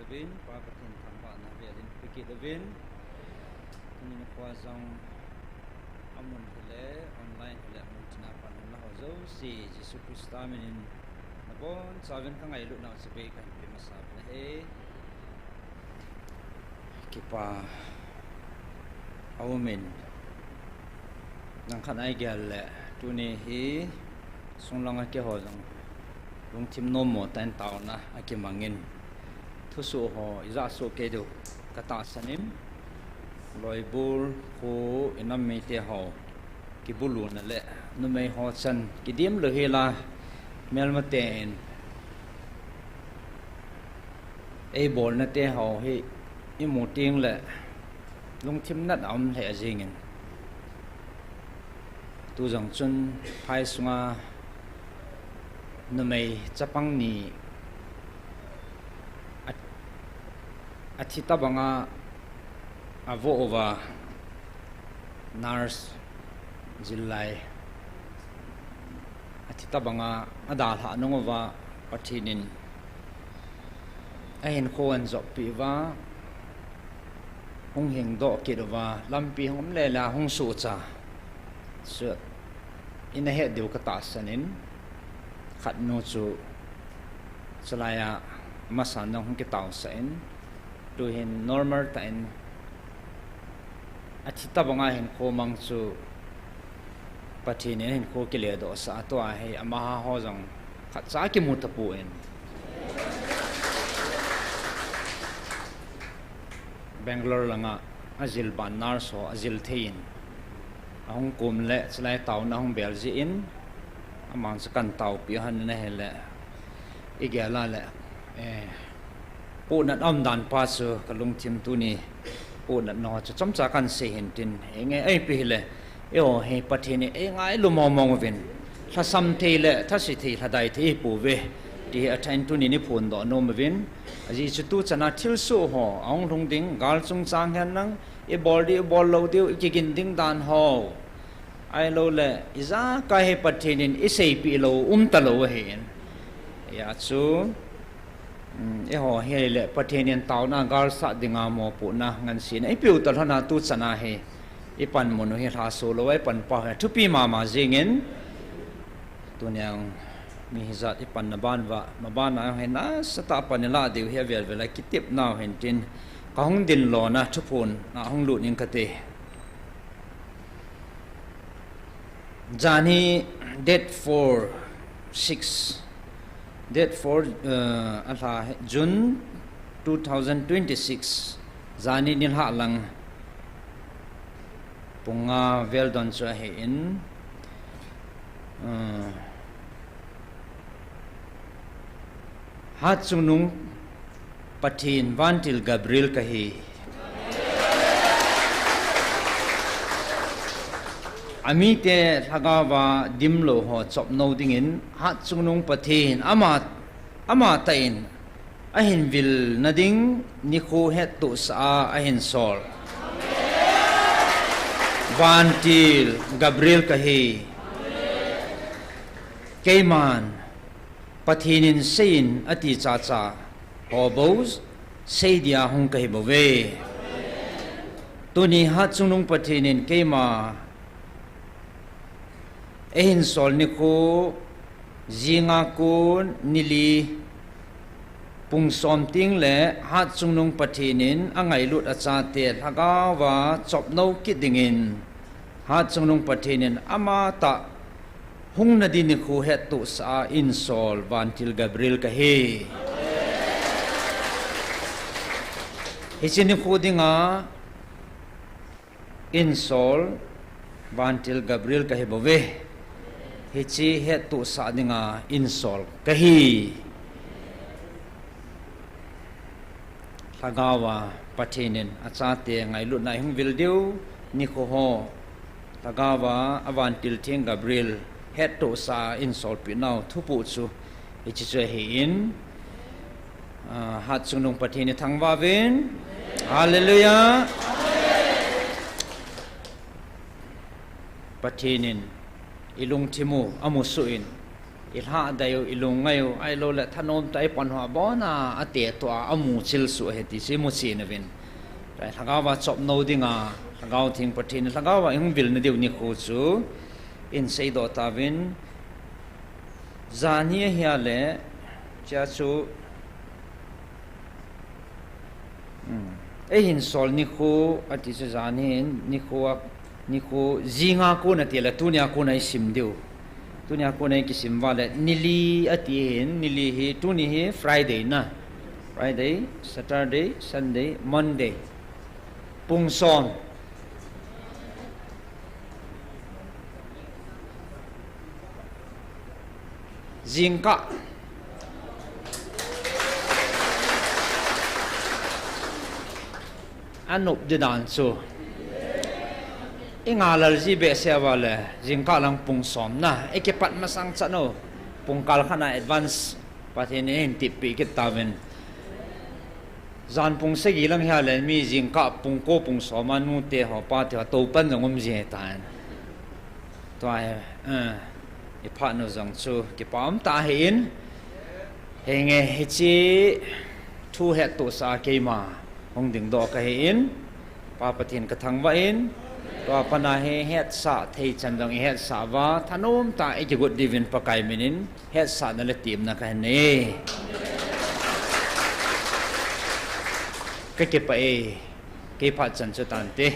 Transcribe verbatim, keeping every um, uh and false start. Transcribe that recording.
Vin, Pa Pathen thangvahna velin pe kit uvin. Tuni nikho jong amun hile, online hile, mun tina pan hung na ho jouse, Jesu Christa minin nabonchauvin kangailutnau chibai kahin pe masa uvin ahi. Kipa aumin, langkhat a igel le, tuni hi sunglanga keiho jong lungthim nommo tah in taona akimangin, thusoh ho ijah soh kei diu katahsan in, Loibol kho inam mite ho kibuluna le numei ho chan kidim lou hela, melmate in eibolna teho hi imu tengle lungthim nat aum lheh jengin, tujong chun phai sunga numei chapang ni a, athi tobanga avoh uva, nurse jillai athi tobanga adalhah nung uva, Pathen in ahinkho ahin joppi uva, hung hingdoh kit uva, lampi hung um lele a hung suhcha, chu ina het diu katahsan in, khatnu chu chulai a amasan jong hung kitaosah in, tuhin normal tah in athi tobanga hinkho mang chu Pathen in hinkho kiledohsah a, tua hi amaho jong khatcha kimu tapon, Bangalore langa ajil ban nurse ho ajil thei in, ahung kom le chulai taona ahung bel jeh in, aman chu kahin taopi u ahin, ahile igel a le, eh, pohnat aum dan pa chu kalungthim tuni pohnatna chu chomcha kahin sei hin tin, henge, ipi hile, eiho hi Pathen in eingailu mongmong uvin, lhasam thei le thase thei, lhadai thei ipouve ti hi athah in tuni iphondoh nom uvin, ajeh chu tuchana thilsoh ho ahung lhung ding, gal chungchang hen lang, ibol diu, ibol lou diu, ikigin ding dan ho, ahiloule ijakai hi Pathen in iseipeh lou umtalou ahin, hijeh chun, um, eiho hile Pathen in taona galsat dinga mopohna ngansena ipeu talhona tuchana hi ipanmun u hi lhaso louva ipanpau hi athupi mama jengin, tuni a mi hijat ipanna ban uva, mabana hi nasatah a pan ilah diu hi avel vel a kitepnau hin tin, kahung dinlona thuphon a hung lut ing kate. Jan hi date four, six, date four, uh, alha hi June two thousand twenty-six, jan hi nilhah lang pung nga vel don chu ahin, uh, Hatchungnung Pathen Vantil Gabriel kahi. Amite lhagaova dimlou ho chopnou dingin Hatchungnung Pathen ama, amatah in ahin vilna ding nikho hettohsah a ahin sol Vantil Gabriel kahi. Keiman Pathen in seiyin ati chacha ho bou seidia hung kahibouve. Tuni Hatchungnung Pathen in keima eihin sol nikho jinga kon nili pung som tengle Hatchungnung Pathen in angailut achate lhagaova chopnou kit dingin Hatchungnung Pathen in amatah hungna ding nikho hettohsah a eihin sol Vantil Gabriel kahi. Hiche nikho dinga eihin sol Vantil Gabriel kahibouve. Hiche hettohsah dinga eihin sol kahi. Lhagaova Pathen in achate ngailutna ihung vil diu nikho ho lhagaova Vantil Theng Gabriel hettohsah a eihin solpeh nau thupoh chu hiche chu ahin, ah, Hatchungnung Pathen ithangvah uvin. Hallelujah. Pathen in ilungthim u amusuh in, ilhah dei u, ilung ngai u, ahilouleh thanom tah a ipan hoa bon a, ate tua, amu chil suh ahi ti chu imu chen uvin. Tua lhagao va chop nou dinga, Lhagao Theng Pathen, Lhagao va ihung vilna diu nikho chu, in seidoh tauvin, jan hi ahile, chia chu, um, eihin sol nikho, ati chu jan hin, nikho a, nikho jinga kon ati le, tunia kon a isim diu. Tunia kon a ikisim uva le, nili ati hin, nili hi, tuni hi Friday na. Friday, Saturday, Sunday, Monday. Pung som. Jingkah. Anop di dan chu. Inga lal ji behseh uva le, jingkah lang pung som na. Ikipat masang chan u. Pung kal khat na advance Pathen in eihin tippeh kit tauvin. Jan pung sagi lang hia le mi jingkah pung ko pung som a nute ho pate ho toupan jong um ji ahitan. Tua hi, eh, iphat nu jong chu kipa um tah ahin. Henge hiche thu hettohsah a keima hung dingdoh kahin. Pa Pathen kathangvah in. Tua pat a hi hetsah thei chan jong ihetsah uva. Thanom tah a ikigot diuvin Pakai min in. Hetsahna le temna kahin nei. Kakipah e, kei phat chan chu tante.